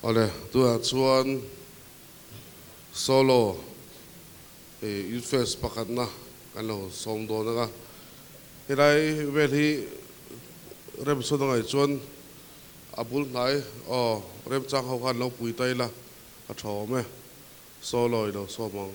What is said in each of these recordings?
Awle, tunah chuan solo Youth Fest pakhatna kan lo sawm dawn ang a, helai vel hi remsawn angaih chuan a bul hnai aw remchang ho khan lo pui ta ila a tha awm e, solo i lo sawm ang.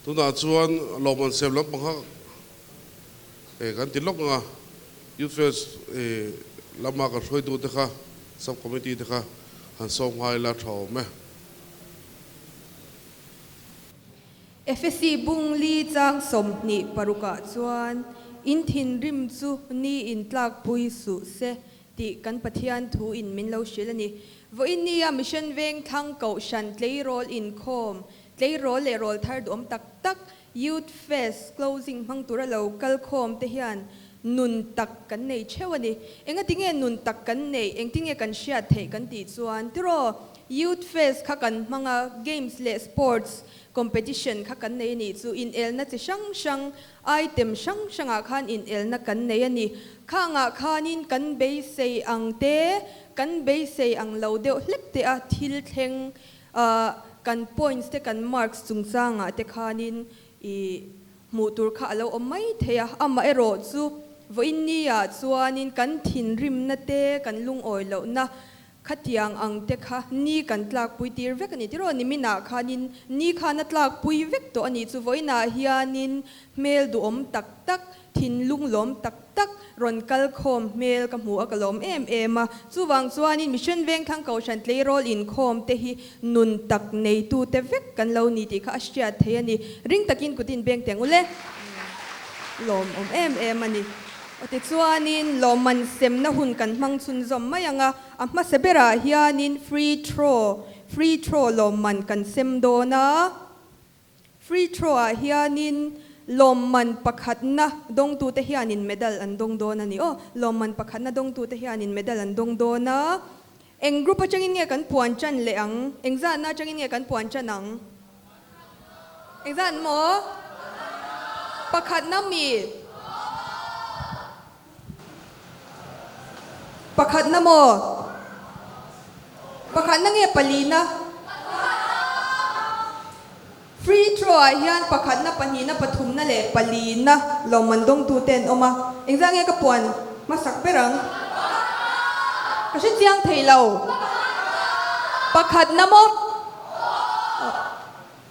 Tunah chuan lawmman siam lampang kha Kan ti lawk ang a, Youth Fest lama kan hruaitute kha, Sub Committee te kha han sawm nghal ila tha awm e. Efesi bung li chang 26 ah chuan, In thinrim chu ni in tlakpui suh se tih kan Pathian thu in min lo hrilh a ni. Vawiin nia Mission Vengthlang Kohhran tleirawl inkhawm, tleirawl leh rawl thar duhawm tak tak, Youth Fest closing hmang tura lo kal khawm te hian nun tak kan nei theuh a ni. Engatinge nun tak kan neih, engtinge kan hriat theih kan tih chuan tiraw Youth Fest kha kan hmang a, games leh sports competition kha kan nei a nih chu inelna chi hrang hrang, item hrang hrangah khan inelna kan nei a ni. Khangah khanin kan beisei ang te, kan beisei ang lo deuh hlek te a thil thleng Kan points te kan marks chungchangah te khanin i hmuh tur kha a lo awm mai thei a, amaherawh chu vawiin ni-ah chuanin kan thinrimna te kan lungawi lohna khatiang ang te kha ni kan tlakpui tir vek a ni tiraw? Niminah khanin ni khan a tlakpui vek tawh a nih chu vawiinah hianin hmel duhawm tak tak Thinlung lawm tak tak rawn kal khawm hmel ka hmu a, ka lawm em em a. Chuvang chuanin Mission Vengthlang Kohhran tleirawl inkhawm te hi nun tak neitute vek kan lo ni tih kha a hriat thei a ni. Ring takin kutin beng teng ule. Lawmawm em em a ni. Aw tichuanin lawmman semna hun kan hmang chhunzawm mai ang a, a hmasa berah hianin free throw, free throw lawmman kan sem dawn a. Free throw ah hianin lawmman pakhatna dawngtute hianin medal an dawng dawn a ni aw. Lawmman pakhatna dawngtute hianin medal an dawng dawn a. Eng group atangin nge kan puan tan leh ang? Eng zatna atangin nge kan puan tan ang? Eng zat maw? Pakhatna mi? Pakhatna maw? Pakhatna nge palina? Free throw ah hian pakhatna, pahnihna, pathumna leh palina lawmman dawngtu te an awm a. Engzah nge ka puan hmasak ber ang? Ka hre chiang thei lo. Pakhatna maw?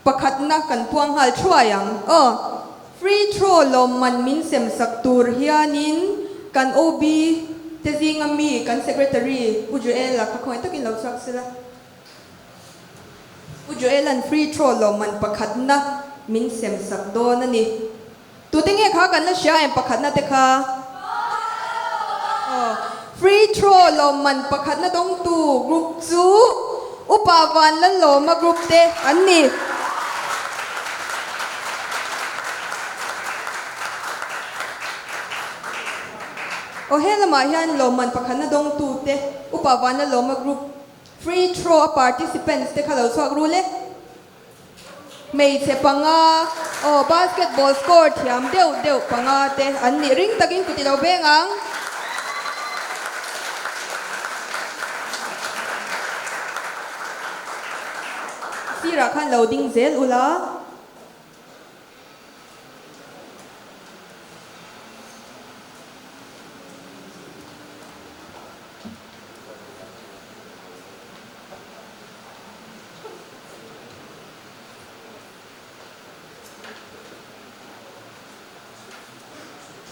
Pakhatna kan puang nghal thuai ang aw. Free throw lawmman min sem sak tur hianin kan OB te zinga mi kan Secretary Pu Joel-a kha khawngaih takin lo chhuak sela. Pu Joel-a'n free throw lawmman pakhatna min sem sak dawn a ni. Tute nge kha kan la hria em pakhatna te kha? Aw, free throw lawmman pakhatna dawngtu group chu Upa Vanlalawma group te an ni. Aw, he lamah hian lawmman pakhatna dawngtu te Upa Vanlalawma group free throw a participants te kha lo chhuak rul e. Hmeichhe panga aw basketball score thiam deuh deuh panga te an nih ring takin ku ti lo veng ang. Sirah khan lo ding zel ula.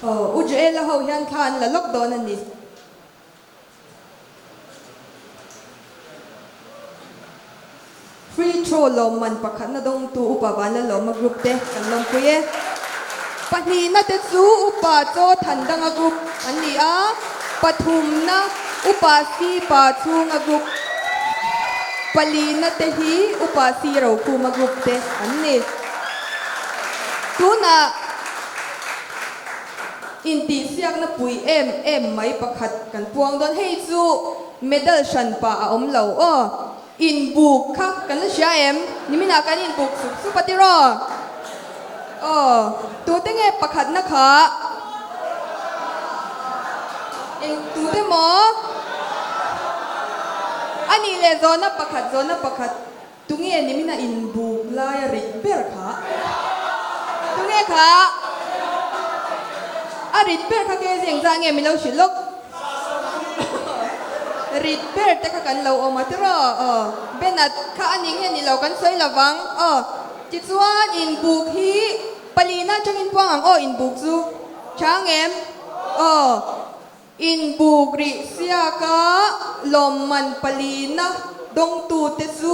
Aw, U Joela ho hian thla an la lawk dawn a ni. Free throw lawmman pakhatna dawngtu Upa Vanlalawma group te kan lawmpui e. Pahnihna te chu Upa Chaw Thandanga group an ni a, pathumna Upa Sipa Chhunga group, palina te hi Upa Si Rokhuma group te an ni. Tunah intihsiakna pui em em mai pakhat kan puang dawn. Hei chu medal hranpa a awm lo aw. Inbuk kha kan la hria em? Niminah kan inbuk sup sup a tiraw? Aw, tute nge pakhatna kha? Eng tute maw? A nih leh zawhna pakhat, zawhna pakhat. Tunge nimina inbuk lai a rit ber kha? Tunge kha? A rit ber kha ke zeng zah nge min lo hrilh lawk? Rit ber te kha kan lo awm a tiraw? Aw, Benat kha a ning nge ni lo kan sawi lo vang. Aw, tichuan inbuk hi palina atangin puang ang aw inbuk chu. Chang em? Aw. Inbuk rih siaka lawmman palina dawngtute chu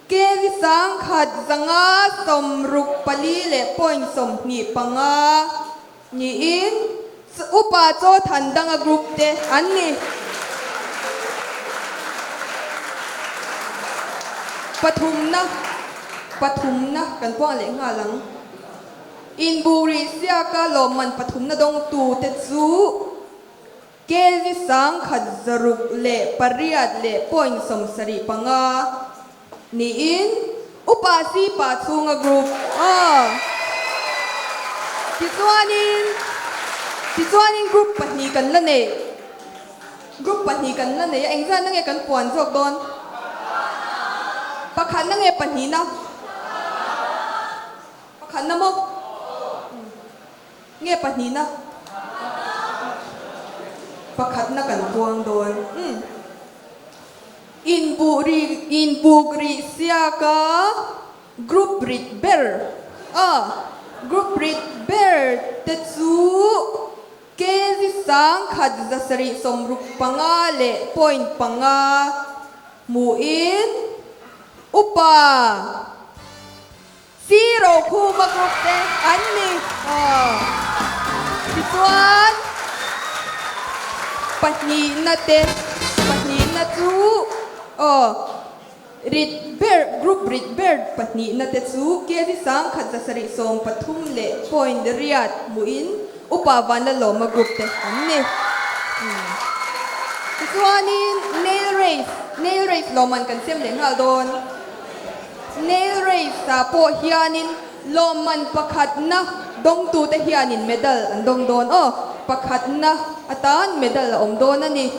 kg 1564 leh point 25 niin Upa Chaw Thandanga Group te an ni. Pathumna pathumna kan puang leh nghal ang. Inbuk rih siaka lawmman pathumna dawngtute chu kg 1608 leh point 75 niin Upa Sipa chhunga group a tichuanin tichuanin group pahnih kan la nei group pahnih kan la nei a engzatna nge kan puan zawk dawn pakhatna nge pahnihna Pakhatna maw? Nge pahnihna? Pakhatna kan puang dawn. Umm. Inbuh ri, inbuk rih siaka group rit ber a, group rit ber te chu kg 1765 leh point panga hmuhin Upa. Zero khuma group te an ni. Tichuan pahnihna te, pahnihna chu aw rit ber, group rit ber pahnihna te chu kg 1773 leh point riat hmuhin Upa Vanlalawma group te an ni. Tichuanin nail race, nail race lawmman kan siam leh nghal dawn. Nail race ah pawh hianin lawmman pakhatna dawngtute hianin medal an dawng dawn aw. Pakhatna atan medal a awm dawn a ni.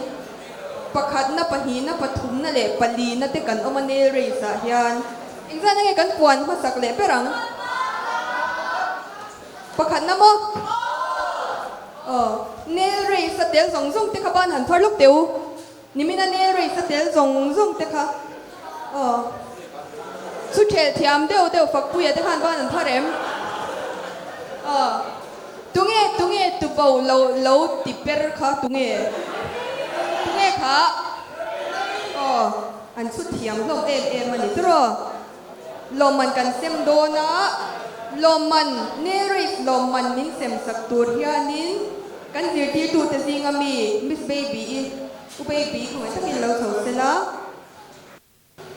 Pakhatna, pahnihna, pathumna leh palina te kan awm a nail race ah hian. Engzat nge kan puan hmasak leh ber ang? Pakhatna maw? Aw, nail race a tel zawng zawng te kha ban han phar lawk teh u. Nimina nail race a tel zawng zawng te kha aw chu thelh thiam deuh deuh Fakpuia te khan ban an phar em? Aw tunge tunge tubo lo lo ti per kha tunge tunge kha aw an chhut thiam hlawm em em a ni tiraw lawmman kan sem dawn a lawmman nail race lawmman min sem sak tur hianin Kan zirtirtute zinga mi Miss Baby-i, U Baby khawngaih takin lo chho se la.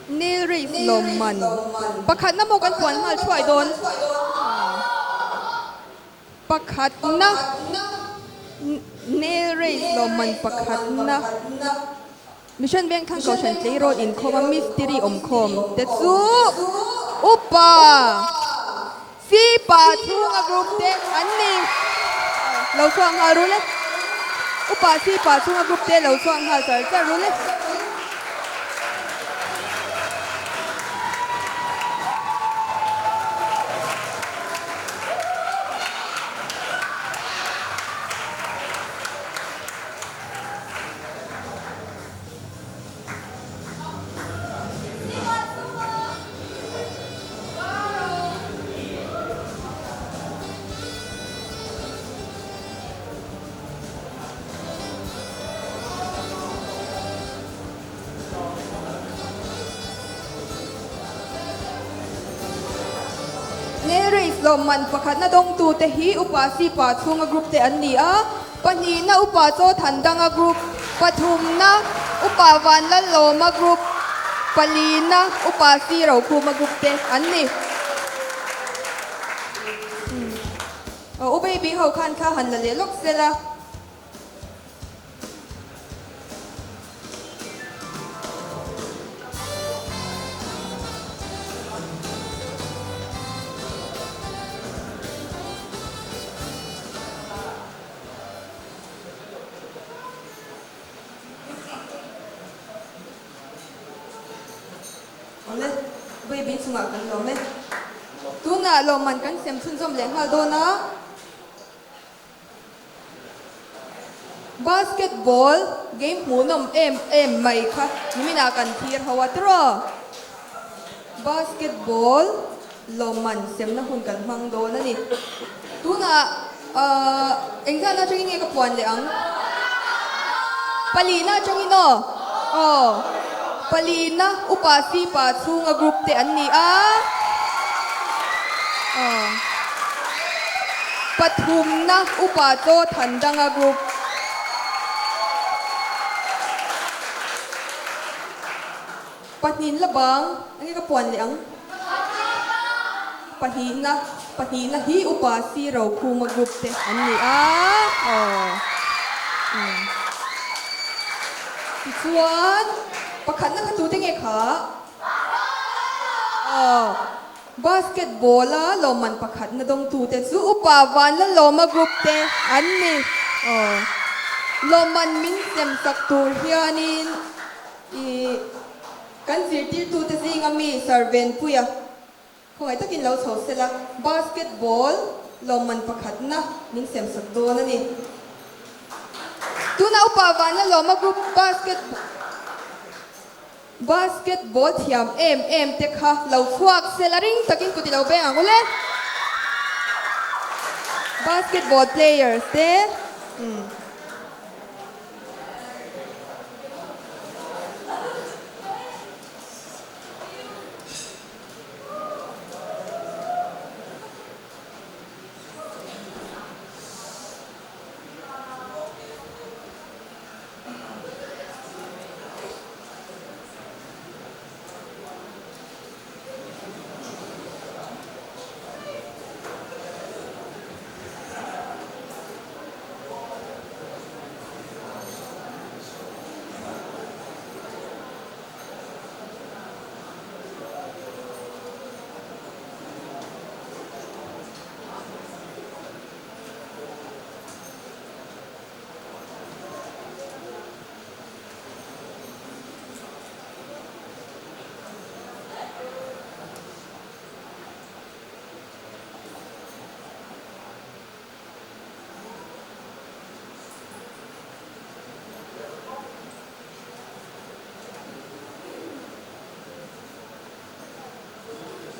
Nail race lawmman pakhatna maw kan puan nghal thuai dawn? Pakhatna Nail race lawmman pakhatna Mission Vengthlang Kohhran Tleirawl inkhawma Mistiri awmkhawm te chu Upa Sipa chhunga group te an ni. Lo chhuak nghal rul e. Upa Sipa chhunga group te lo chhuak nghal char char rul e. Nail race lawmman pakhatna dawngtute hi Upa Sipa chhunga group te an ni a. Pahnihna Upa Chaw Thandanga Group, pathumna Upa Vanlallawma Group, palina Upa Si Rokhuma Group te an ni. U Baby ho khan thla han la leh lawk sela. Awle, baby chungah kan lawm e. Tunah lawmman kan sem chhunzawm leh nghal dawn a. Basketball game hmuhnawm em em mai kha niminah kan thlir ho a tiraw. Basketball lawmman semna hun kan hmang dawn a ni. Tunah. Ahh engzatna atangin nge ka puan leh ang? Palina atangin aw. Aw. Palina upa sipa chhunga group te an ni a. Aw. Pathumna upa chaw than danga group. Pahnih la bang enge ka puan leh ang? Pahnihna, pahnihna hi upa si Rokhuma group te an ni a, aw. Umm. Tichuan, pakhatna kha tute nge kha? Aw. Basketball a lawmman pakhatna dawngtute chu upa Vanlalawma group te an ni. Aw. Lawmman min sem sak tur hianin I kan zirtirtute zinga mi Sir Venpuia khawngaih takin lo chho sela, basketball lawmman pakhatna min semsak dawn a ni. Tuna upa Vanlalawma group basket basketball thiam em em te kha lo chhuak sela ring takin kut i lo beng ang u le. Basketball players te.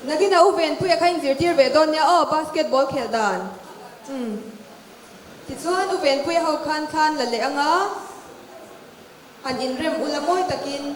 Nakin a u Venpuia kha inzirtir ve dawn nia aw basketball khelh dan. Umm. Tichuan u Venpuia ho khan thlan la leh anga han inrem ula mawi takin.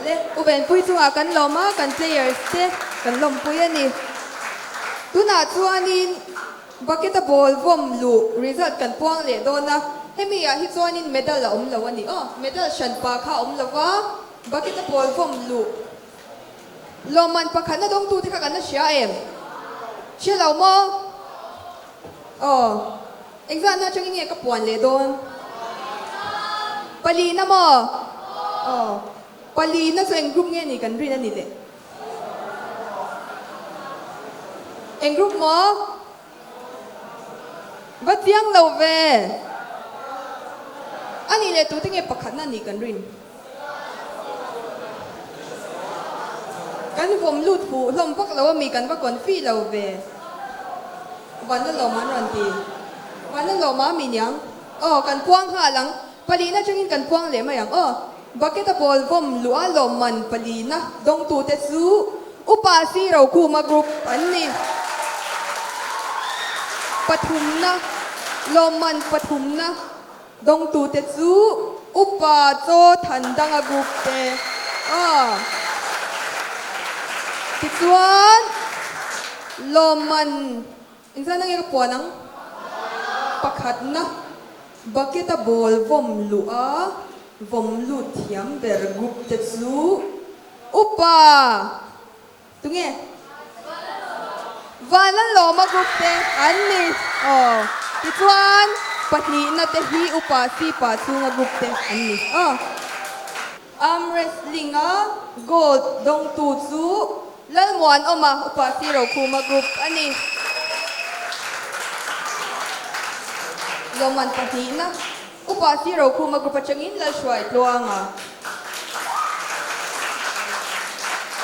Awle, U Venpui chungah kan lawm a, kan players te kan lawmpui a ni. Tunah chuanin bucket a ball vawm luh result kan puang leh dawn a, hemi ah hi chuanin medal a awm lo a ni aw, medal hranpa kha a awm lo va, bucket a ball vawm luh lawmman pakhatna dawngtute kha kan la hria em? Hria lo maw? Aw. Engzatna atangin nge ka puan leh dawn? Palina maw? Aw. Palina chu eng group nge ni kan rin a ni le? Eng group maw? Va chiang lo ve. A nih leh tute nge pakhatna ni kan rin? Kan vawm lut huh hlawm vak lo ami kan va confi lo ve. Vanla lawm an rawn ti. Vanla lawm a mi niang. Aw kan puang nghal ang. Palina atangin kan puang leh mai ang aw. Bucket a ball vawm luh a lawmman palina dawngtute chu Upa Si Rokhuma group an ni. Pathumna lawmman pathumna. Dawngtute chu Upa Chaw Thandanga group te a tichuan lawmman engzatna nge ka puan ang? Pakhatna bucket a ball vawm luh a vawm lut thiam ber group te chu Upa Tunge? Vanlalawma group te an ni. Aw. Tichuan, pahnihna te hi upa Sipa chhunga group te an ni. Aw. Arm wrestling a gold dawngtu chu Lalmuanawma upa Si Rokhuma group a ni. Lawmman pahnihna Upa Si Rokhuma Group atangin Lalhruai Tluanga.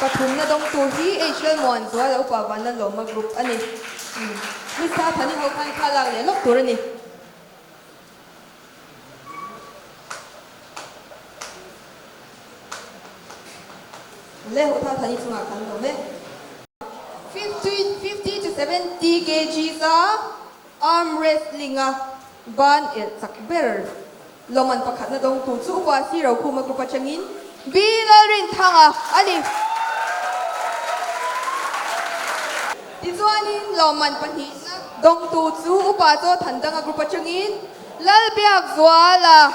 Pathumna dawngtu hi H Lalmuanzuala Upa Vanlalawma Group a ni. Misa Thani ho khan thla lak leh lawk tur a ni. Le Upa Thani chungah kan lawm e. 50 to 70 kgs a arm wrestling a ban elh chak ber lawmman pakhatna dawngtu chu Upa Si Rokhuma group atangin B Lalrinthanga a ni. Tichuanin lawmman pahnihna dawngtu chu Upa Chaw Thandanga group atangin Lalbiakzuala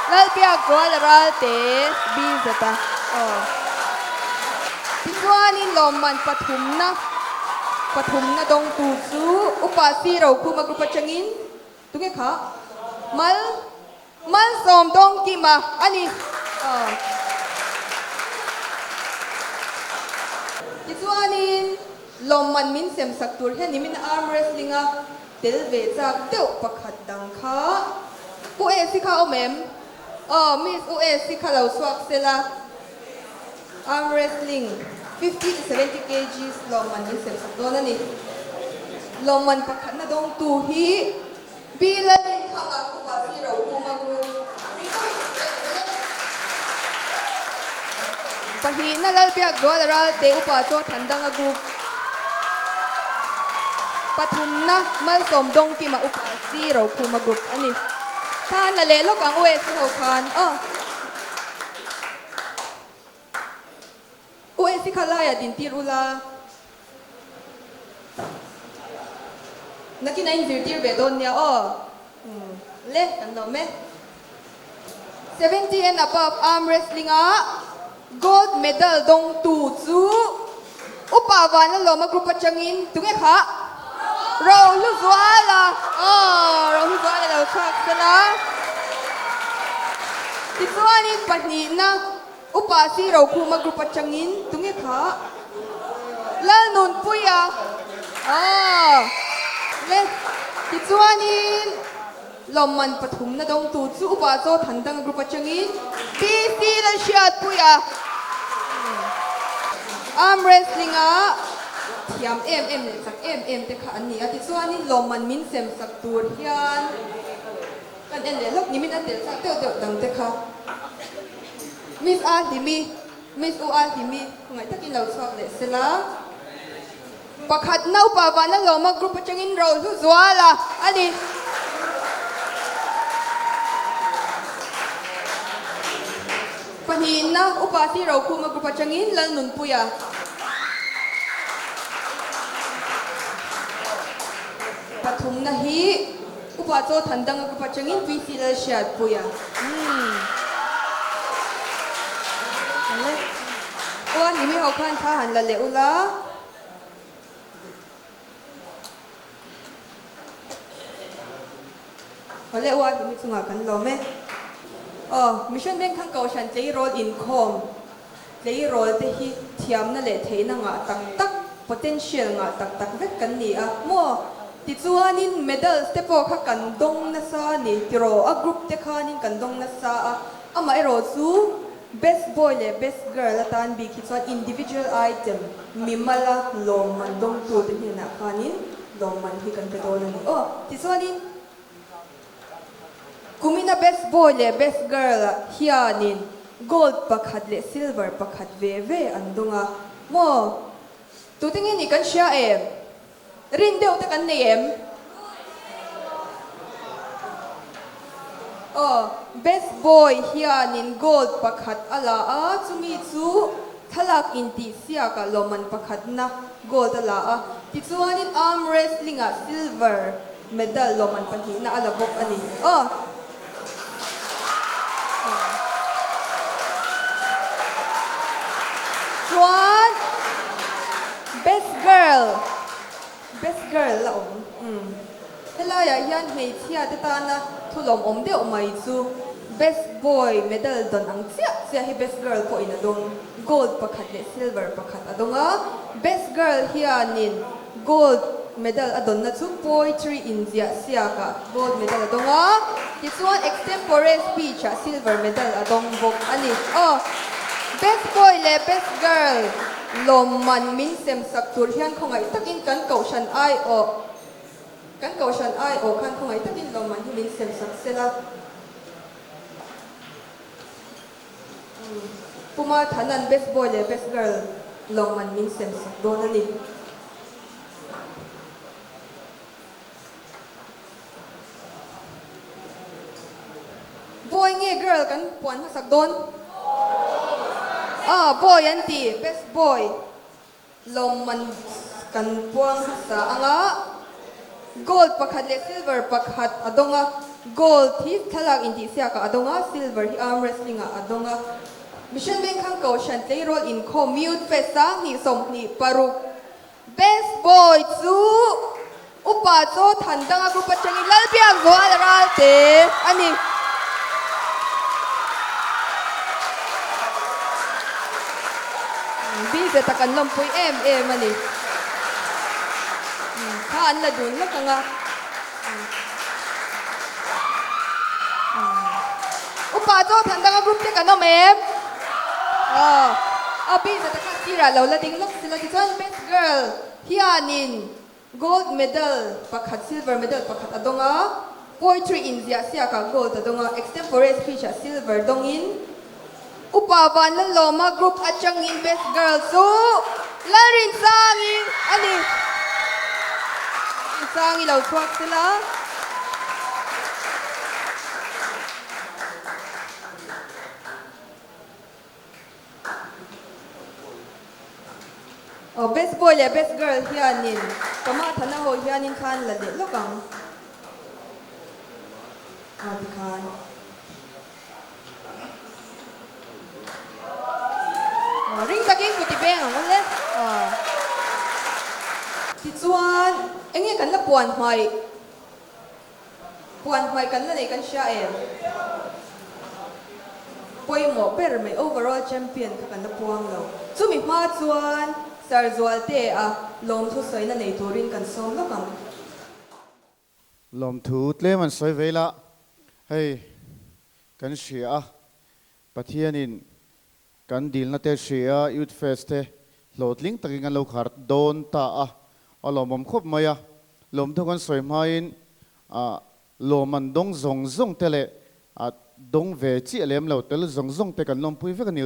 Lalbiakzuala Ralte B zata aw. Tichuanin lawmman pathumna pathumna dawngtu chu Upa Si Rokhuma group atangin tunge kha Mal Malsawm Dawngkima a ni aw. Tichuanin lawmman min sem sak tur hian nimin arm wrestling a Tel ve chak deuh pakhat dang kha U Esi kha awm em? Aw Miss U Esi kha lo chhuak se la. Arm wrestling 50 to 70 kgs lawmman min sem sak dawn a ni. Lawmman pakhatna dawngtu hi B Lalrinthanga Upa Zero Puma Group Pahnihna Lalbiakzuala Ralte Upa Chaw Thandanga Group Pathumna Malsawm Dawngkima Upa Si Rokhuma Group a ni. Khan la leh lawk ang u e si ho khan aw. U e si kha laiah dintir ula. Nakin a inzirtir ve dawn nia aw. Le kan lawm e. 70 and above arm wrestling ah gold medal dawngtu chu Upa Vanlalawma group atangin tunge kha? Rohluzuala aw Rohluzuala lo chhuak sela. Tichuanin pahnihna Upa Si Rokhuma group atangin tunge kha? Lalnunpuia aw le tichuanin Lawmman pathumna dawngtu chu Upa Chaw Thandanga Group atangin PC Lalhriatpuia Arm Wrestling-a thiam em em leh chak em em te kha an ni a. Tichuanin lawmman min sem sak tur hian kan en leh hlawk nimin a tel chak deuh deuh dang te kha Miss A Hlimi, Miss U A Hlimi khawngaih takin lo chhuak leh sela. Pakhat naupa vana lawma group atangin ro hlu zual a a ni. Pahnihna upa si Rokhuma group atangin Lalnunpuia. Pathumna hi upa Chaw Thandanga group atangin PC Lalhriatpuia. Umm. Aw a ni mi ho khan thla han la leh ula. Awle uar tih mi chungah kan lawm e. Aw, Mission Vengthlang Kohhran tleirawl inkhawm tleirawl te hi thiamna leh theihna ngah tak tak, potential ngah tak tak vek kan ni a maw? Tichuanin medals te pawh kha kan dawng nasa a ni tiraw? A group te khanin kan dawng nasa a, amaherawh chu Best boy leh best girl atan bik hi chuan individual item mimala lawmman dawngtute hnenah khanin lawmman hi kan pe dawn a ni aw. Tichuanin kumina best boy leh best girl ah hianin gold pakhat leh silver pakhat ve ve an dawng a maw? Tute nge nih kan hria em? Rin deuh te kan nei em? Aw, best boy hianin gold pakhat a la a, chumi chu thlalak intihsiakah lawmman pakhatna gold a la a, tichuanin arm wrestling-ah silver medal lawmman pahnihna a la bawk a ni. Aw. Chuan best girl best girl la awm umm helaiah hian hmeichhia te tana thu lawmawm deuh mai chu best boy medal dawn ang chiah chiah hi best girl pawhin a dawng gold pakhat leh silver pakhat a dawng a best girl hianin gold. medal a dawnna chu Poetry inziah siakah gold medal a dawng a, tichuan Extempore Speech ah silver medal a dawng bawk a ni. Aw, Best Boy leh Best Girl lawmman min sem sak tur hian khawngaih takin kan kohhran aiawh kan kohhran aiawh khan khawngaih takin lawmman hi min sem sak sela. Puma Thanan Best Boy leh Best Girl lawmman min sem sak dawn a ni. Boy nge girl kan puan hmasak dawn? Aw, boy an ti, best boy lawmman kan puang hmasa anga gold pakhat leh silver pakhat a dawng a, gold hi thlalak intihsiakah a dawng a, silver hi arm wrestling ah a dawng a. Mission Vengkhang Kohhran tleirawl inkhawm Youth Fest 2026 Best boy chu upa chaw than danga group atangin Lalbiak Zual a ral te a ni. Bize tak an lawmpui em em a ni. Kha an la dun lawk ang a. Upa chaw than danga group te kan awm em? Aw, a bize tak kha sirah lo la ding lawk sila tichuan best girl hianin gold medal pakhat silver medal pakhat a dawng a, poetry inziah siakah gold a dawng a, extempore speech ah silver dawngin Upa Vanlalawma group atangin best girl chu Lalrinsangi a ni. Rinsangi lo chhuak sela. Aw best boy leh best girl hianin Pama Thana ho hianin khan la leh lawk ang. Aw tikhan. Aw ring takin kuti beng ang awle. Aw tichuan enge kan la puan hmaih Puan hmaih kan la nei kan hria em? Pawimawh ber mai overall champion kha kan la puang lo. Chumi hma chuan Sir Zualtea lawmthu sawina nei turin kan sawm lawk ang. Lawmthu tlem an sawi ve ila, hei kan hria a, Pathianin Kan dilna te hria Youth Fest te hlawhtling takin kan lo khar dawn ta a, a lawmawm khawp mai a. Lawmthu kan sawi hmain ah lawm an dawng zawng zawng te leh ah dawng ve chiah lem lo tel zawng zawng te kan lawmpui vek a ni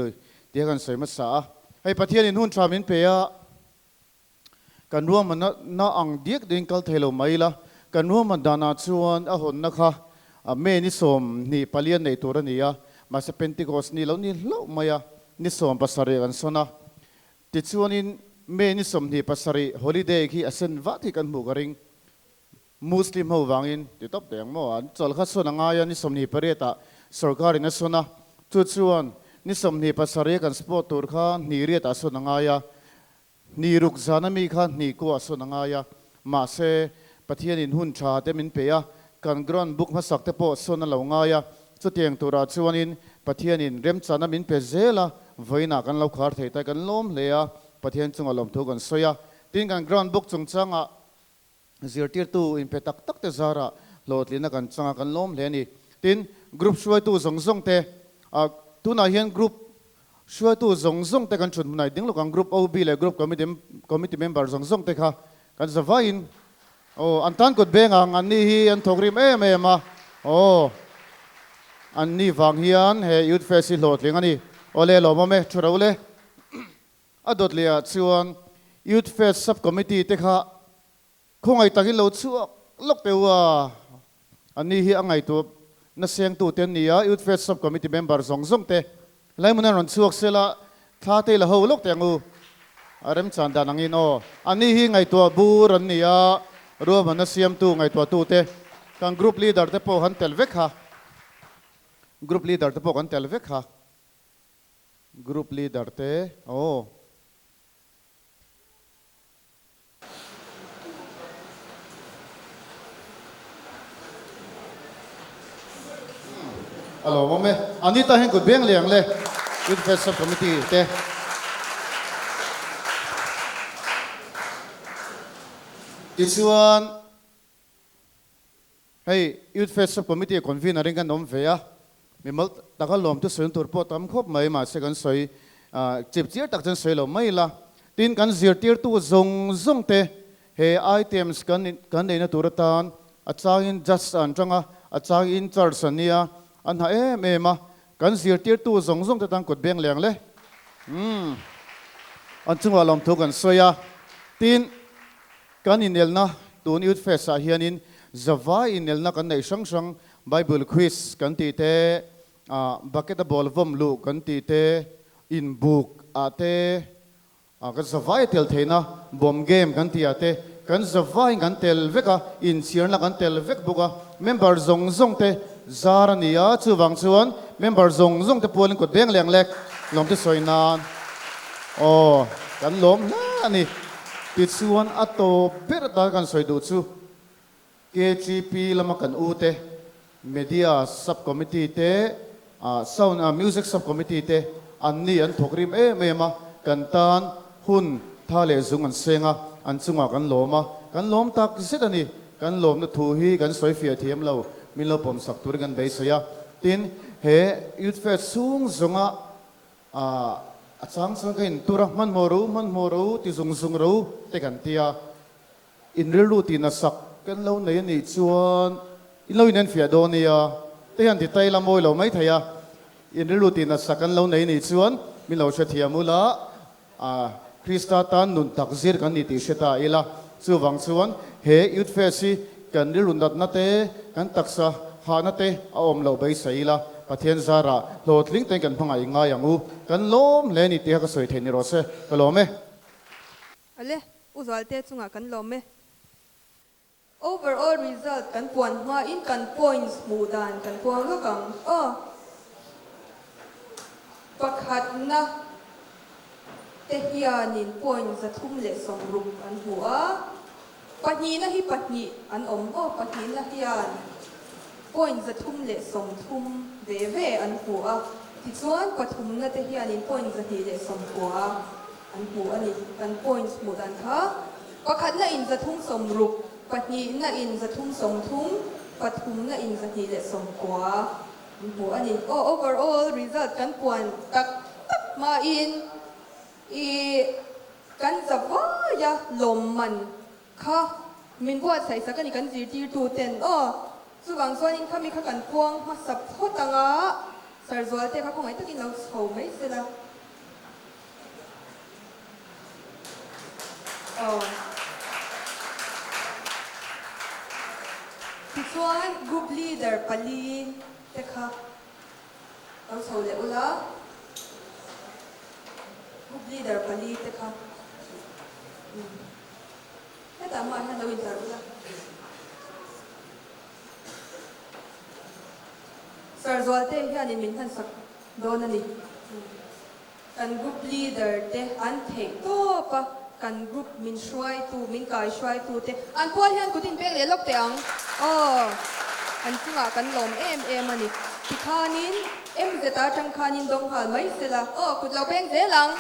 tih a kan sawi hmasa a. Hei Pathianin hun tha min pe a, kan ruahmanna na ang diak ding kal thei lo mai ila, kan ruahman danah chuan a hawnna kha May ni 24 an nei tur a ni a, mahse Pentecost ni lo ni hlauh mai a, ni 17 an sawn a. Tichuanin May ni 27 holiday khi a sen vat hi kan hmuh ka ring. Muslim ho vangin ti tawp teh ang maw? An chawlh kha sawn a ngai a, ni 28 ah sorkarin a sawn a, chu chuan ni 27 a kan sport tur kha hnih riat ah sawn a ngai a, Hnih ruk zana mi kha hnih kuah sawn a ngai a, mahse, Pathianin hun tha te min pe a, kan ground book hmasak te pawh sawn a lo ngai a, chutiang turah chuanin Pathianin remchana min pe zel a, vawiinah kan lo khar thei ta kan lawm hle a, Pathian chunga lawmthu kan sawi a. Tin, kan ground book chungchangah zirtirtu inpe tak tak te zarah hlawhtlinna kan chang a, kan lawm hle a ni. Tin, group hruaitu zawng zawng te, ah tunah hian group hruaitu zawng zawng te kan thut hmunah i ding lawk ang, group OB leh group committee committee member zawng zawng te kha kan zavaiin aw an tan kut beng ang, an ni hi an thawk rim em em a, aw an ni vang hian he Youth Fest hi hlawhtling a ni. Awle lawmawm e, thu ro le. A dawt leh ah chuan Youth Fest Sub Committee te kha khawngaih takin lo chhuak lawk teh u a, an ni hi a ngaihtuah na sengtu te an ni a, Youth Fest Sub Committee member zawng zawng te Laimuna rawn chhuak sela thla te i la ho lawk teh ang u, a remchan dan angin aw. An ni hi ngaihtuah bur an ni a, ruahmanna siamtu ngaihtuahtu te, kan group leader te pawh kan tel vek kha, group leader te pawh kan tel vek kha. Group leader te aw. A lawmawm e. Anita hian kut beng liang le Youth Fest Sub Committee te. Tichuan, hei Youth Fest Sub Committee Convener in kan awm ve a, mimal taka lawm chu sawi tur pawh tam khawp mai, mahse kan sawi chip chiar tak chuan sawi lo mai ila. Tin, kan zirtirtu zawng zawng te he items kan kan neihna tur atan a changin judge an tang a, a chang in charge an nia, an ha em em a, kan zirtirtu zawng zawng te tan kut beng leng le. Umm an chungah lawmthu kan sawi a, tin, Kan inelna tun Youth Fest ah hianin zavai inelna kan neih hrang hrang Bible Quiz kan tih te, bucket a ball vawm luh kan tih te, inbuk ah te, kan zavai a tel theihna bomb game kan tih ah te kan zavaiin kan tel vek a, inchhirna kan tel vek bawk a, member zawng zawng te zar a ni a, chuvang chuan member zawng zawng te pualin kut beng leng lek lawm te sawi nan aw kan lawm hle a ni. Tichuan a tawp ber atan kan sawi duh chu KGP lama kan u te, Media Sub Committee te, Sound Music Sub Committee te an ni an thawk rim em em a, kan tan hun tha leh zung an seng a, an chungah kan lawm a, kan lawm tak zet a ni. Kan lawmna thu hi kan sawi fiah thiam lo, min lo pawmsak turin kan beisei a. Tin, he Youth Fest chhung zawnga A chang chuan ka intur a, hmanhmawh ro, hmanhmawh ro, ti zung zung ro te kan ti a. In rilru tih nasak kan lo nei a nih chuan in lo inenfiah dawn nia te hian ti tai la mawi lo mai thei a. In rilru tih nasak kan lo nei a nih chuan min lo hrethiam ula, Krista tan nun tak zir kan ni tih hre ta ila. Chuvang chuan he Youth Fest hi kan rilru natna te, kan taksa hahna te a awm loh beisei ila, Pathian zarah hlawhtling tein kan hmangaih ngai ang u. Kan lawm hle ni tih kha ka sawi theih ni rawh se. Ka lawm e. Ale, U Zualte chungah kan lawm e. Overall result kan puan hmain kan points hmuh dan kan puang lawk ang aw. Pakhatna te hianin point 360 an hmu a, pahnihna hi pahnih an awm aw, pahnihna hian point 330 ve ve an hmu a, tichuan pathumna te hianin point 290 an hmu a ni. Kan points hmuh dan kha pakhatna in 360, pahnihna in 330, pathumna in 290 an hmu a ni. Aw overall result kan puan tak tak hmain i kan zavaia lawmman kha min buatsaih sak a ni kan zirtirtu ten aw. Chuvang chuanin khami kha kan puang hmasa phawt anga Sarzualte kha khawngaih takin lo chho mai sela. Aw. Tichuan group leader pali te kha lo chho leh ula, group leader pali te kha umm hetah hmaah hian lo intlar ula. Sarzualte hianin min hmansak dawn a ni. Kan group leader te an theih tawp a, kan group min hruaitu, min kaihruaitu te an pual hian kut in pek leh lawk teh ang aw, an chungah kan lawm em em a ni. Tikhanin MZ atang khanin dawng nghal mai sela aw, kut lo peng zel ang.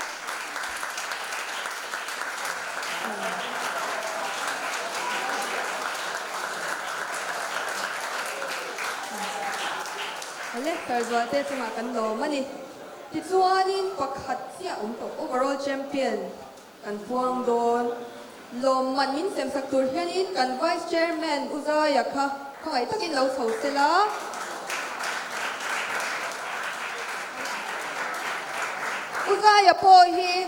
Awle, Sarzualte chungah kan lawm a ni. Tichuanin pakhat chiah awm tawh overall champion kan puang dawn. Lawmman min semsak tur hianin kan Vice Chairman U Zaia kha khawngaih takin lo chho sela. U Zaia pawh hi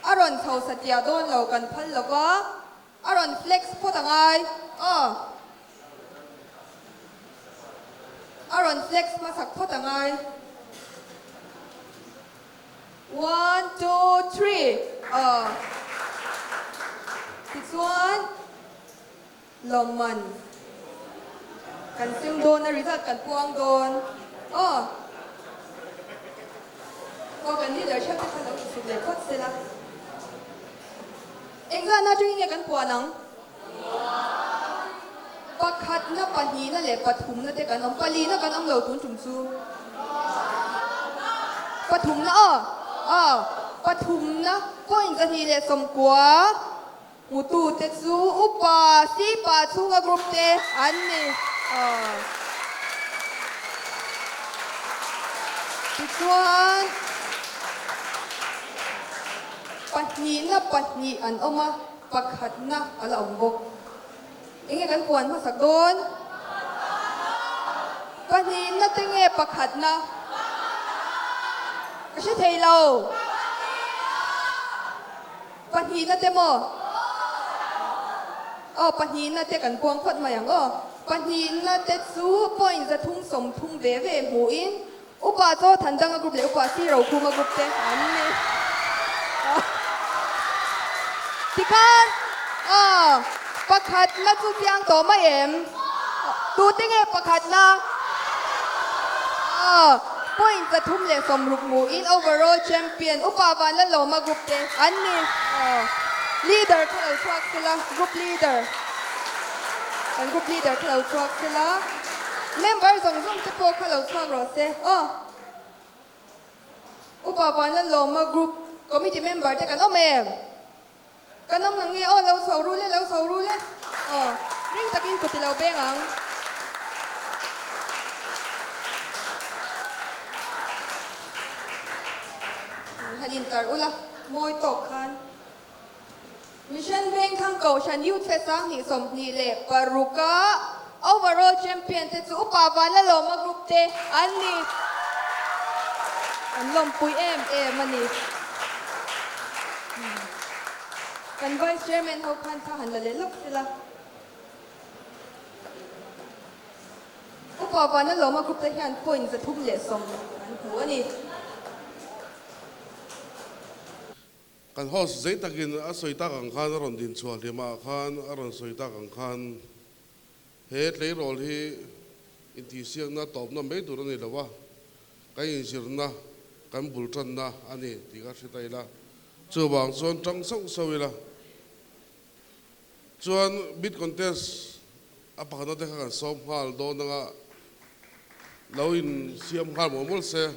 a rawn chho satliah dawn lo kan phal lova, a rawn flex phawt a ngai aw. A rawn flex hmasak phawt a ngai. One, two, three aw. Tichuan lawmman kan sem dawn a, result kan puang dawn aw. Aw kan leader theuh te kha lo insuk leh phawt sela. Engzahna atangin nge kan puan ang? Pakhatna, pahnihna leh pathumna te kan awm. Palihna kan awm lo tun tum chu. Pathumna aw, aw, pathumna point 290. Hmutute chu Upa Sipa chhunga group te an ni. Tichuan, pahnihna pahnih an awm a, pakhatna a la awm bawk. Enge kan puan hmasak dawn? Pahnihna te nge pakhatna? Ka hre thei lo. Pahnihna te maw? Aw, pahnihna te kan puang phawt mai ang aw. Pahnihna te chu point 330 ve ve hmuhin Upa Chaw Thandanga group leh Upa Si Rokhuma group te an ni. Tikhan, aw, pakhatna chu chiang tawh mai em? Tute nge pakhatna? Aw, point 360 hmuhin overall champion Upa Vanlalawma group te an ni. Aw, leader kha lo chhuak sela, group leader, kan group leader kha lo chhuak sela, member zawng zawng te pawh kha lo chhuak rawh se. Aw, Upa Vanlalawma group committee member te kan awm em? Kan awm ang nge? Aw, lo chho ru le, lo chho ru le. Aw, ring takin kut i lo beng ang. Han intar ula, mawi tawk khan. Mission Vengthlang Kohhran Youth Fest 2026 a Overall Champion te chu Upa Vanlalawma Group te an ni. An lawmpui em em a ni. Kan Vice Chairman ho khan thla han la leh lawk sela. Upa Vanlalawma Group te hian point 310 an hmu a ni. Kan host zei takin a sawi tak ang khan a rawn din chhuah hlimah khan a rawn sawi tak ang khan he tleirawl hi intihsiakna tawpna mai tur a ni lo a, kan inzirna, kan bul tanna a ni tih ka hre ta ila. Chuvang chuan tang sauh sauh ila. Chuan bid contest a pakhatna te kha kan sawm nghal dawn anga lo insiam nghal mawlh mawlh se.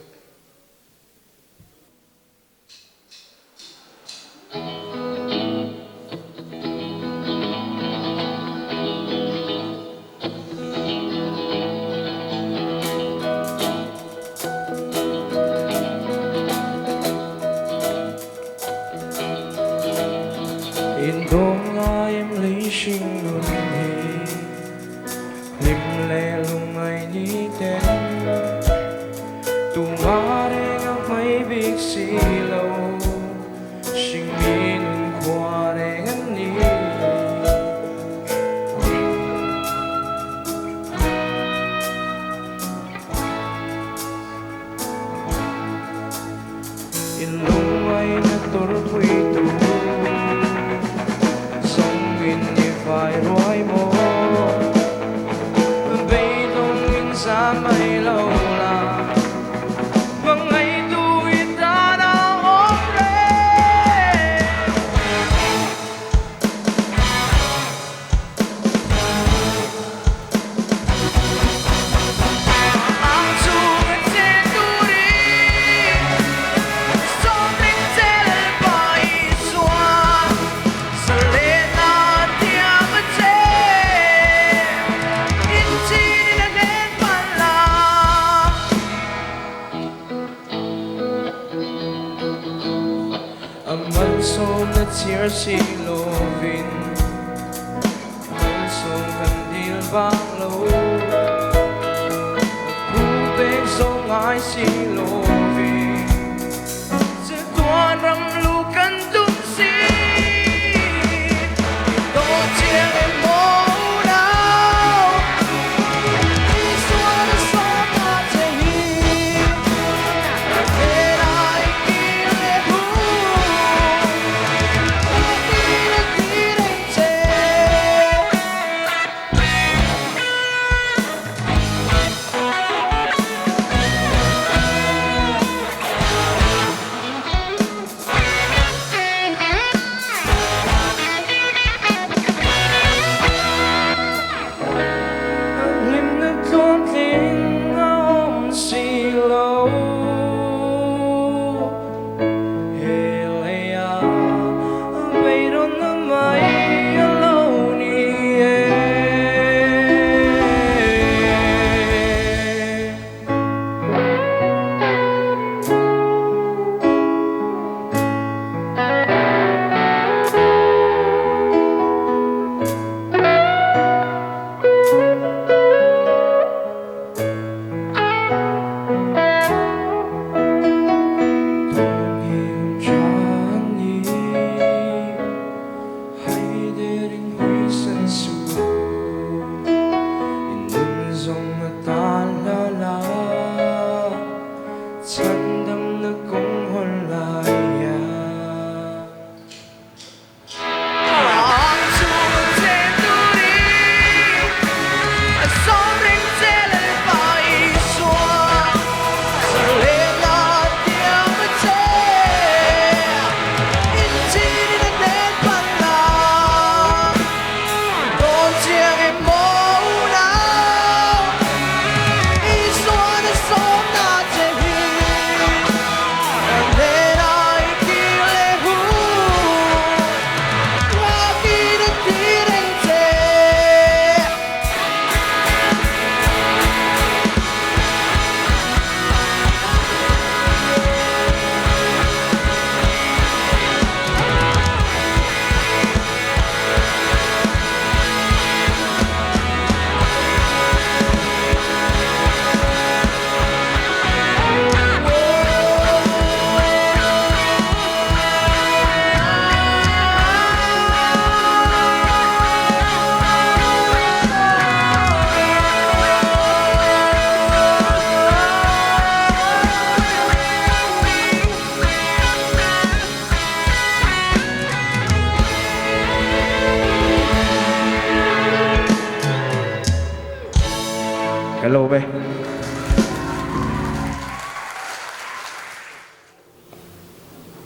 Kan lawm e.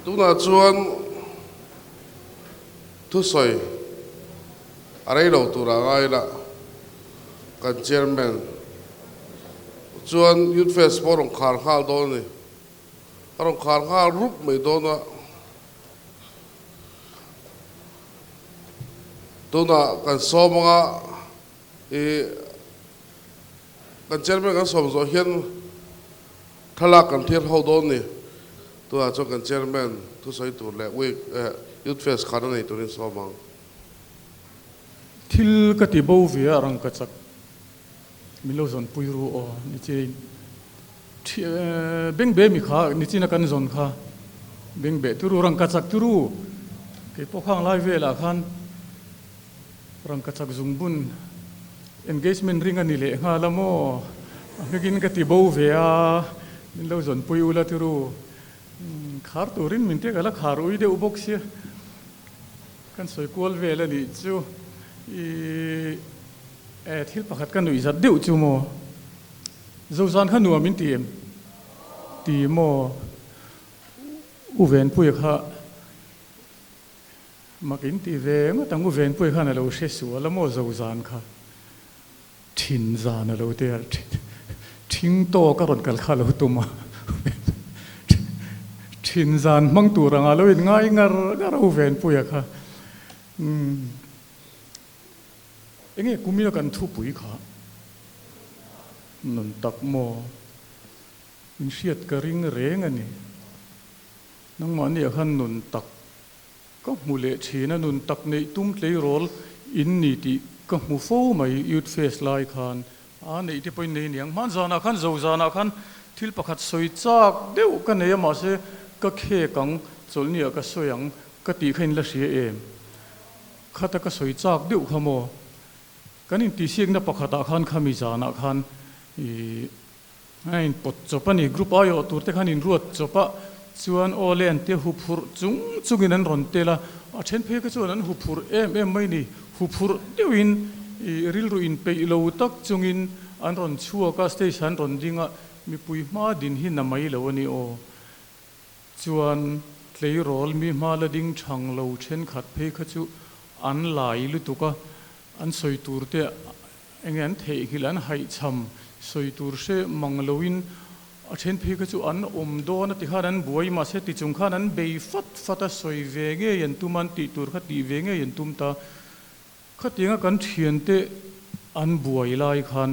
Tunah chuan thusawi a rei lo turah ngai ila kan chairman chuan Youth Fest pawh a rawn khar nghal dawn a ni. A rawn khar nghal rup mai dawn a. Tunah kan sawm anga i kan chairman kan sawm zawh hian thlalak kan thlir ho dawn ni. Tunah chuan kan chairman thusawi tur leh week youth fest khan a nei turin sawm ang. Thil ka ti bo ve a rang ka chak min lo zawn pui ru aw nichi beng be mi kha nichina kan zawn kha beng be turu rang ka chak turu kei pawh khang lai velah khan Rangkachak zungbun engagement ring a ni leh nghal a maw? A hmingin ka ti bo ve a, min lo zawnpui ula turu. Khar turin min tek a la khar ui deuh bawk sia. Kan sawi kual vel a nih chu. I e thil pakhat ka nuih zat deuh chu maw? Zozan kha nuam in ti em? Ti maw? U Venpuia kha Mak in ti ve ngawt ang u Venpuii khan a lo hre sual a maw zo zan kha thin zan a lo tia thing tawk a rawn kal kha a lo tum a thin zan hmang tur anga lo in ngai ngar ngar a u Venpuia kha umm enge kumina kan thupui kha nun tak maw in hriat ka ring reng a ni nangmahni ah khan nun tak Ka hmu leh thin a, nun tak neih tum tleirawl in ni tih ka hmu fo mai Youth Fest lai khan. A neih te pawhin nei niang. Hman zanah khan zo zanah khan thil pakhat sawi chak deuh ka nei a mahse ka khek ang, chawlhni ah ka sawi ang ka tih kha in la hria em? Khata ka sawi chak deuh kha maw? Kan intihsiakna pakhatah khan khami zanah khan ih A inpawt chawp a ni. Group aiawh tur te khan inruat chawp a, chuan aw le an tia huphurh chung chungin an rawn tel a, a then phei kha chuan an huphurh em em mai ni. Huphurh deuhin ih rilru inpeih lo tak chungin an rawn chhuak a, stage an rawn ding a, mipui hma din hi na mai lo a ni aw. Chuan tleirawl mi hma la ding thang lo thenkhat phei kha chu an lai lutuk a, an sawi tur te Enge an theihnghilh an haihchham sawi tur hre mang loin a then phei kha chu an awm dawn a ti khan an buai mahse ti chung khan an bei fat fat a sawi ve ngei an tum a an tih tur kha tih ve ngei an tum ta. Khatianga kan thiante an buai lai khan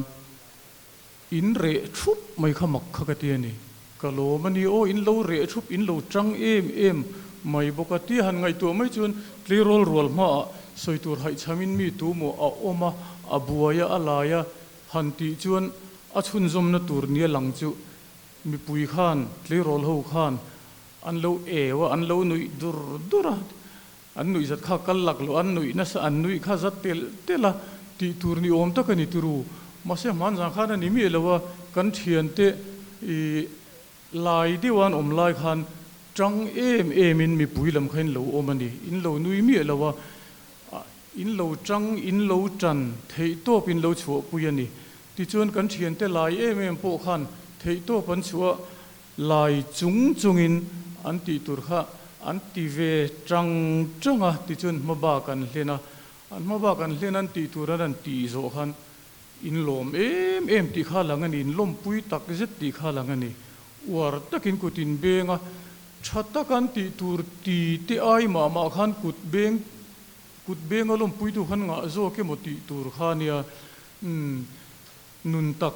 in reh thup mai kha mak kha ka ti a ni. Ka lawm a ni aw in lo reh thup in lo tang em em mai bawk a tia han ngaihtuah mai chuan tleirawl rual hmaah sawi tur haihchhamin mi tu maw a awm a, a buai a, a lai a han tih chuan a chhunzawmna tur nia lang chu mipui khan tleirawl ho khan an lo eu a, an lo nuih dur dur a, an nuih zat kha kal lak loh an nuih nasa an nuih kha zat telh telh a tih tur ni awm tak a ni turu. Mahse hmanzang khan a ni miah lo a, kan thiante ih Lai deuh an awm lai khan tang em em in mipui lam kha in lo awm a ni. In lo nui miah lo a, in lo tang, in lo tan, theihtawp in lo chhuahpui a ni. Tichuan kan thiante lai em em pawh khan theihtawp an chhuah lai chung chungin an tih tur kha an ti ve tang tang a, tichuan hma bak an hlen a, an hma bak an hlen an tih tur an han tih zawh khan In lawm em em tih kha lang a ni, in lawmpui tak zet tih kha lang a ni. Uar takin kut in beng a, tha tak an tih tur ti te ai mah mah khan kut beng, kut benga lawmpuitu khan ngah zawk emaw tih tur kha a nia. Umm, nun tak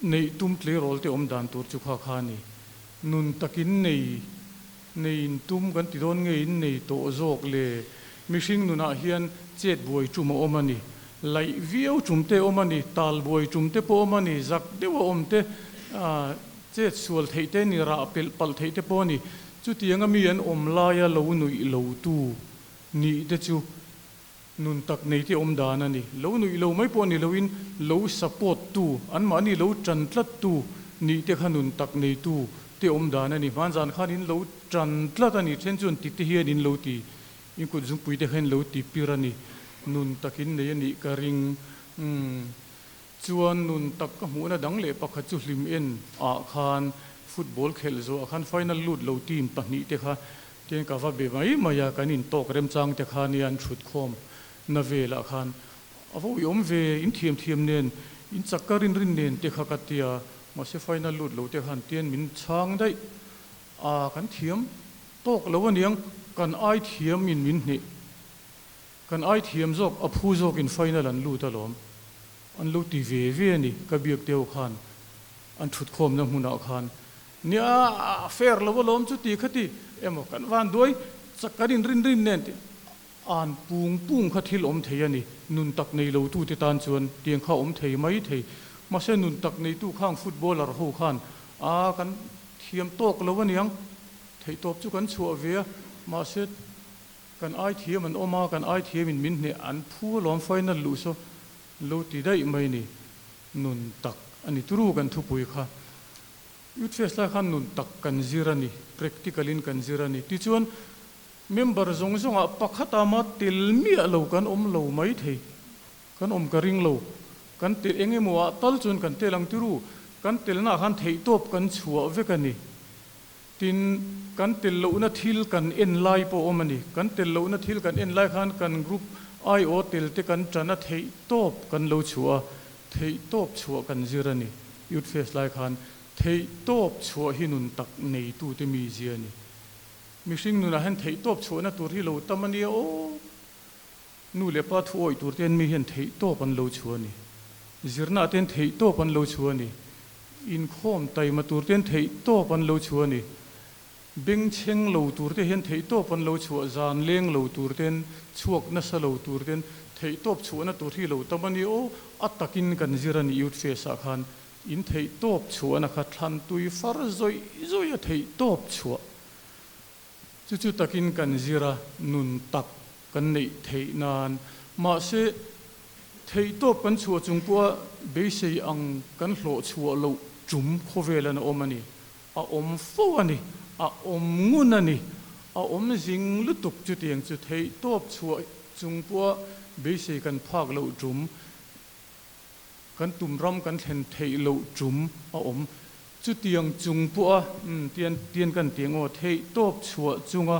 neih tum tleirawl te awm dan tur chu kha kha a ni. Nun takin nei, nei in tum kan ti dawn nge in nei tawh zawk le? Mihring nunah hian chet buai tum a awm a ni. Laih viau tum te awm a ni, tal buai tum te pawh awm a ni, zak deuh a awm te, chet sual theih te ni, rah pelh palh theih te pawh a ni. Chutianga mi an awm laia lo nuih lo tu nih te chu nun tak nei te awm dan a ni. Lo nuih lo mai pawh ni loin lo support tu, anmahni lo tan tlat tu nih te kha nun tak nei tu te awm dan a ni. Hmanzan khan in lo tan tlat a ni, then chuan ti te hian in lo ti In kut zungpui te kha in lo ti pir a ni. Nun takin nei a nih ka ring. Umm. Chuan nun tak ka hmuhna dang leh pakhat chu hlim en ah khan football khelh zawh ah khan final lut lo team pahnih te kha tian ka va be mai mai a, kan intawk remchang te kha nia an thut khawm na velah khan a va uiawm ve, in thiam thiam nen, in chak ka rin rin nen te kha ka tia, mahse final lut lo te khan tian min chhang daih a, kan thiam tawk lo aniang, kan ai thiam in min hneh. Kan ai thiam zawk, a phu zawkin final an lut alawm. An lo ti ve ve a ni, ka biak deuh khan, an thutkhawmna hmunah khan. Nia, a fair lo alawm chu ti kha ti, emaw kan van duai chak kan inrin rin nen tih an pung pung kha thil awm thei a ni. Nun tak nei lo tute tan chuan tiang kha awm thei mai thei. Mahse nun tak neitu khang footballer ho khan a kan thiam tawk lo aniang, theihtawp chu kan chhuah ve a, mahse Kan ai thiam an awm a, kan ai thiamin min hneh an phu alawm final luh saw lo ti daih mai ni. Nun tak a ni turu kan thupui kha. Youth Fest lai khan nun tak kan zir a ni, practical in kan zir a ni. Tichuan member zawng zawngah pakhat ama tel miah lo kan awm lo mai thei. Kan awm ka ring lo. Kan tel eng emaw ah tal chuan kan tel ang turu. Kan telnaah khan theihtawp kan chhuah vek a ni. Tin, kan tel lohna thil kan en lai pawh awm a ni. Kan tel lohna thil kan en lai khan kan group aiawh tel te kan tan a, theih tawp kan lo chhuah a, theih tawp chhuah kan zir a ni. Youth Fest lai khan theih tawp chhuah hi nun tak neitute mizia a ni. Mihring nunah hian theih tawp chhuahna tur hi lo tam a nia aw. Nu leh pa thu awih tur te hian mi hian theih tawp an lo chhuah a ni. Zirnaah te hian theih tawp an lo chhuah a ni. Inkhawm taima tur te hian theih tawp an lo chhuah a ni. Bengchheng lo tur te hian theih tawp an lo chhuah, zan leng lo tur te hian, chhuak nasa lo tur te hian theih tawp chhuahna tur hi lo tam a ni aw. A takin kan zir a ni Youth Fest ah khan in theih tawp chhuahna kha thlan tui far zawih zawih a theih tawp chhuah. Chu chu takin kan zir a, nun tak kan neih theih nan. Mahse, theihtawp kan chhuah chung pawha beisei ang kan hlawh chhuah loh tum khawvel an awm a ni. A awm fo a ni, a awm ngun a ni, a awm zing lutuk chutiang chu theihtawp chhuah chung pawha beisei kan phak loh tum, kan tum ram kan thlen theih loh tum a awm. Chutiang chung pawha tian tian kan ti ang aw, theihtawp chhuah chunga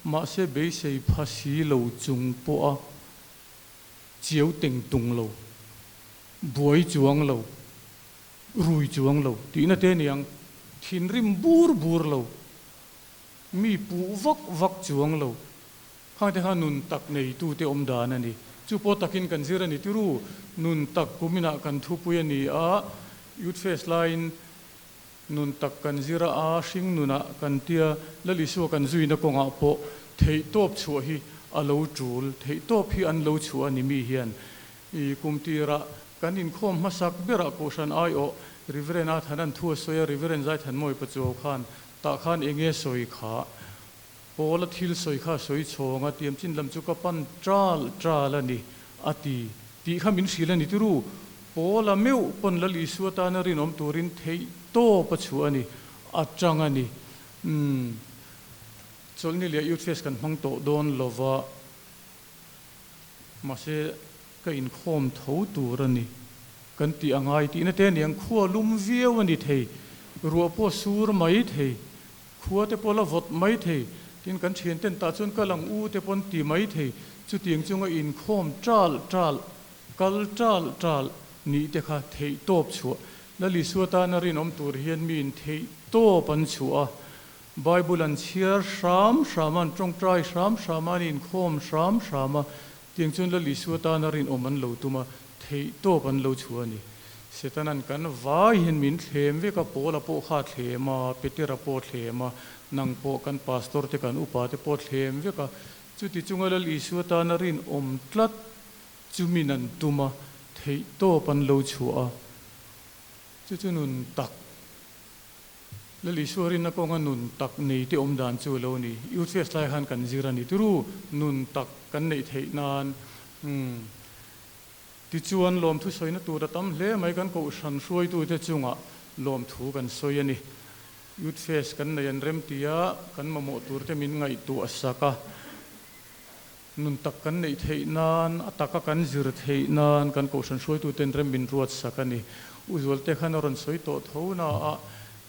mahse beisei pha si lo chung pawha chiau teng tung lo, buai chuang lo, rui chuang lo tihna te niang, thinrim bur bur lo, mi puh vak vak chuang lo, khangte kha nun tak neitute awm dan a ni. Chu pawh takin kan zir a ni tiru, nun tak kuminah kan thupui a ni a, Youth Fest laiin Nun tak kan zir a, a hring nunah kan tia Lal Isua kan zuina kawngah pawh theihtawp chhuah hi a lo tul, theihtawp hi an lo chhuah a ni mi hian. I kum tirah kan inkhawm hmasak berah Kohhran aiawh Reverend a than an thu a sawi a, Reverend Zaithanmawi Pachuau khan tah khan enge sawi kha Paula thil sawi kha a sawi chhawng a, tiamchin lam chu ka pan ṭal ṭal a ni, a ti. Tih kha min hrilh a ni tiru. Paula meuh pawn Lal Isua tana rinawm turin theih tawp a chhuah a ni, a ṭang a ni. Umm, chawlhni leh Youth Fest kan hmang tawh dawn lova, mahse ka inkhawm tho tur a ni. Kan tih a ngai tihna te aniang, khua lum viau a ni thei, ruah pawh sur mai thei. Khua te pawh la vawt mai thei, tin kan thian ten tah chuan kal ang u te pawn ti mai thei, chutiang chunga inkhawm ṭal ṭal, kal ṭal ṭal nih te kha theih tawp chhuah. Lal Isua tana rinawm tur hian miin theih tawp an chhuah a, Bible an chhiar hram hram a, an tawngtai hram hram a, an inkhawm hram hram a, tiang chuan Lal Isua tana rinawm an lo tum a, theih tawp an lo chhuah a ni. Setanan kan vai hian min thlem vek a, Paula pawh kha a thlem a, Petera pawh a thlem a, nang pawh kan pastor te kan upa te pawh a thlem vek a. Chuti chunga Lal Isua tana rinawm tlat chu min an tum a, theih tawp an lo chhuah a. Chu chu nun tak, Lal Isua rinna kawnga nun tak nei te awm dan chu a lo ni. Youth lai khan kan zir a ni. Turu nun tak kan neih theih nan, umm. Tichuan, lawmthu sawina tur a tam hle mai, kan kohhran hruaitute chungah lawmthu kan sawi a ni. Youth Fest kan nei an rem ti a, kan mamawh turte min ngaihtuah sak a. Nun tak kan neih theih nan, a taka kan zir theih nan kan kohhran hruaituten rem min ruat sak a ni. U Zualte khan a rawn sawi tawh tho na a,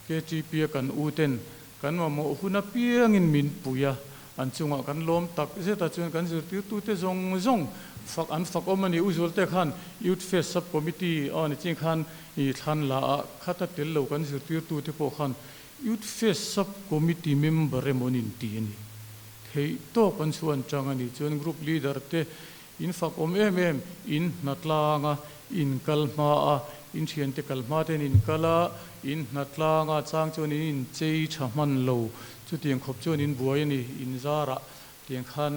KTP a kan u ten kan mamawh hun apiangin min pui a, an chungah kan lawm tak zet a, chuan kan zirtirtute zawng zawng fak an fak awm a ni. U Zualte khan Youth Fest Sub Committee a ni chin khan i thlan la a, khata tel lo kan zirtirtute pawh khan Youth Fest Sub Committee member emaw an inti a ni. Theih tawp an chhuan chang a nih chuan Group Leader te in fak awm em em, in hna tlang a, in kal hma a, in thiante kal hma ten in kal a, in hna tlang a chang chuan in inchei tha hman lo, chutiang khawp chuan in buai a ni, in zarah tiang khan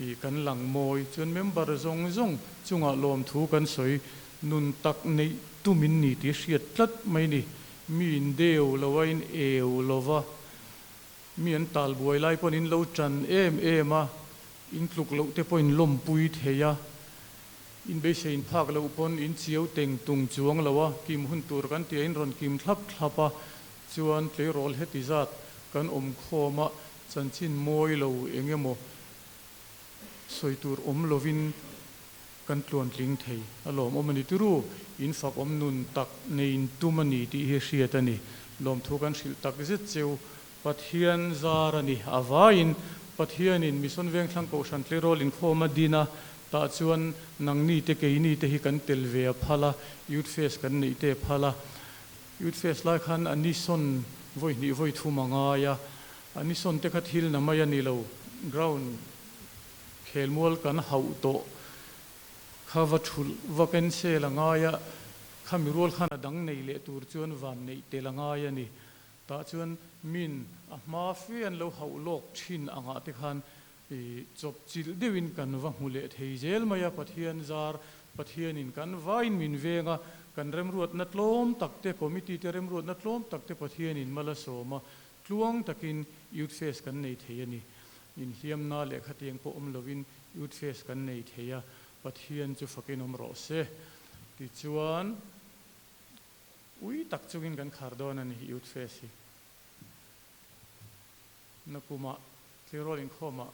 i kan lang mawi chuan member zawng zawng chungah lawmthu kan sawi nun tak neih tum in ni tih hriat tlat mai ni, mi in deu lo a, in eu lo va. Mi an tal buai lai pawn in lo tan em em a, in tluk loh te pawh in lawmpui thei a, in beisei in phak loh pawn in chiau teng tung chuang lo a, kim hun tur kan tia in rawn kim thlap thlap a, chuan tleirawl heti zat kan awm khawm a, chanchin mawi lo eng emaw sawi tur awm lovin kan tluan tling thei a lawmawm a ni tiru, in fakawm nun tak neiin tum a ni tih hi hriat a ni. Lawmthu kan hrilh tak zet cheu Pathian zar a ni. A vaiin Pathianin Mission Vengthlang Kohhran Tleirawl inkhawm a din a, tah chuan nangni te keini te hi kan tel ve a phal a, Youth Fest kan neih te a phal a. Youth Fest lai khan a ni sawn vawi hnih vawi thum a ngai a, a ni sawn te kha thil na mai a ni lo, ground Khelmual kan hauh tawh kha va thulh va cancel a ngai a, khami rual khan a dang nei leh tur chuan van neih tel a ngai a ni. Tah chuan min a hma fe an lo hauh lawk thin angah te khan chawp chilh deuhin kan va hmu leh thei zel mai a, Pathian zar Pathianin kan vain min veng a, kan remruatna tlawm tak te, committee te remruatna tlawm tak te Pathianin mal a sawm a, tluang takin Youth Fest kan nei thei a ni. Inhliamna leh khatiang pawh awm lovin Youth Fest kan nei thei a, Pathian chu fakin awm rawh se. Tichuan, ui tak chungin kan khar dawn a ni Youth Fest hi. Nakumah tleirawl inkhawmah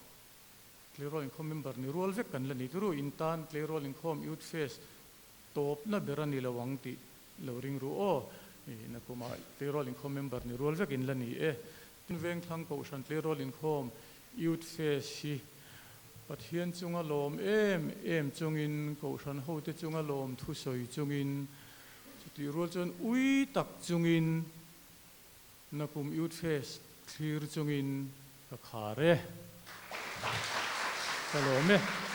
tleirawl inkhawm member ni rual vek kan la ni turu in tan tleirawl inkhawm Youth Fest tawpna ber a ni lo ang tih lo ring ru aw. Nakumah tleirawl inkhawm member ni rual vek in la ni e. Tin Vengthlang Kohhran Tleirawl Inkhawm Youth Fest hi Pathian chunga lawm em em chungin, Kohhran hote chunga lawm thusawi chungin, chutih rual chuan ui tak chungin Nakum Youth Fest thlir chungin ka khar e. Ka lawm e.